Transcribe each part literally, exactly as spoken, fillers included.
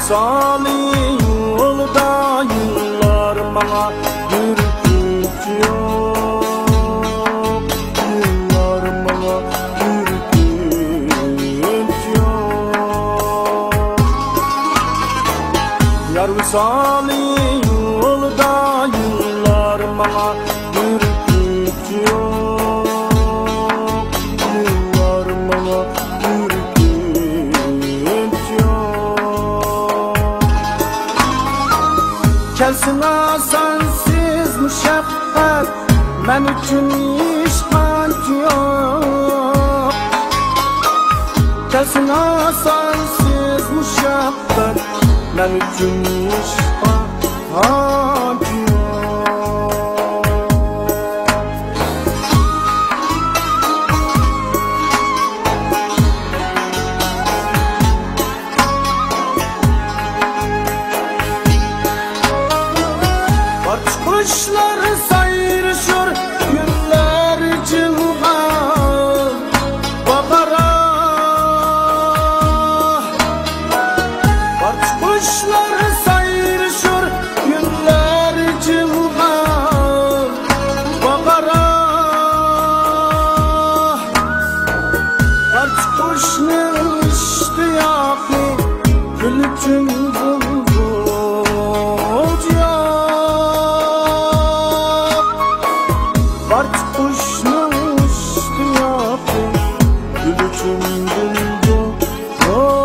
سالى يولدا يىللار ماڭا بىر كۈنچە يوق، يىللار ماڭا بىر كۈنچە يوق. يار ۋىسالى يولدا يىللار ماڭا بىر كۈنچە يوق، يىللار ماڭا بىر كۈنچە يوق. كەلسىنا سەنسىز مۇشەققەت، مەن ئۈچۈن ھېچقانچە يوق. كەلسىنا سەنسىز مۇشەققەت، مەن ئۈچۈن ھېچقانچە يوق. ئاچقۇچلار سايرىشۇر، گۈللەر جىلغا باغارا. ئاچقۇچلار سايرىشۇر، گۈللەر جىلغا باغارا. ئاچقۇچنىڭ ئىشتىياقى، گۈل ئۈچۈن بۇلبۇل يوق. ئاچقۇچنىڭ ئىشتىياقى، گۈل ئۈچۈن بۇلبۇل يوق.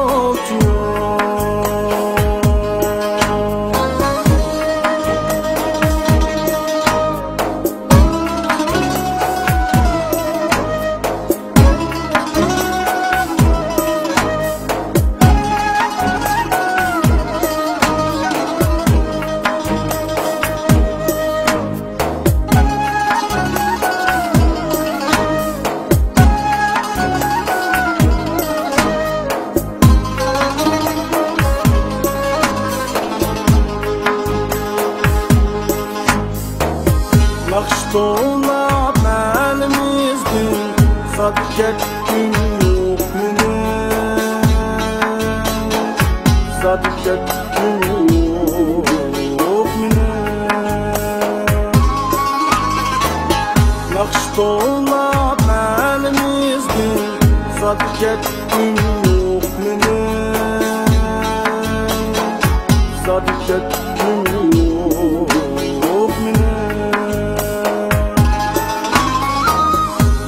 ناخشا توۋلاپ ئەلىمىزدىن، زادى كەتكۈم يوق مېنىڭ، زادى كەتكۈم يوق مېنىڭ. ناخشا توۋلاپ ئەلىمىزدىن، زادى كەتكۈم يوق مېنىڭ، زادى كەتكۈم يوق مېنىڭ.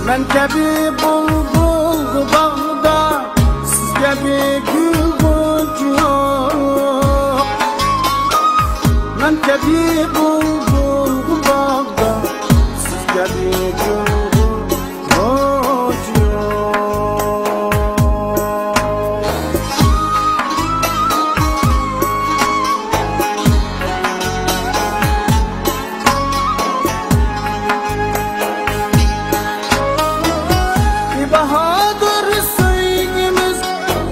مەن كەبى بۇلبۇل باغدا، سىز كەبى گۈل غۇنچە يوق. مەن كەبى بۇلبۇل باغدا، سىز كەبى گۈل غۇنچە يوق. بىباھادۇر سۆيگۈمىز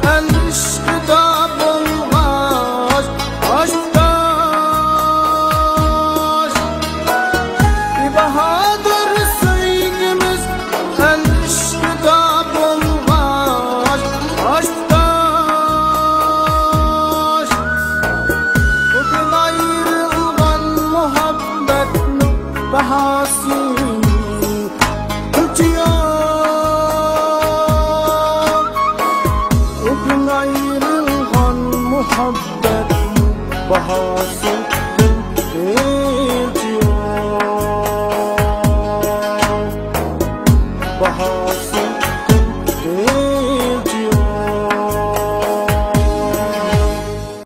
ئەل ئىشقىدا بولغاچ، ئاشتاش. بىباھادۇر سۆيگۈمىز ئەل ئىشقىدا بولغاچ، ئاشتاش. بۈگۈن ئايرىلغان مۇھەببەتنىڭ باھاسى قىلچە يوق. بۈگۈن ئايرىلغان مۇھەببەتنىڭ باھاسى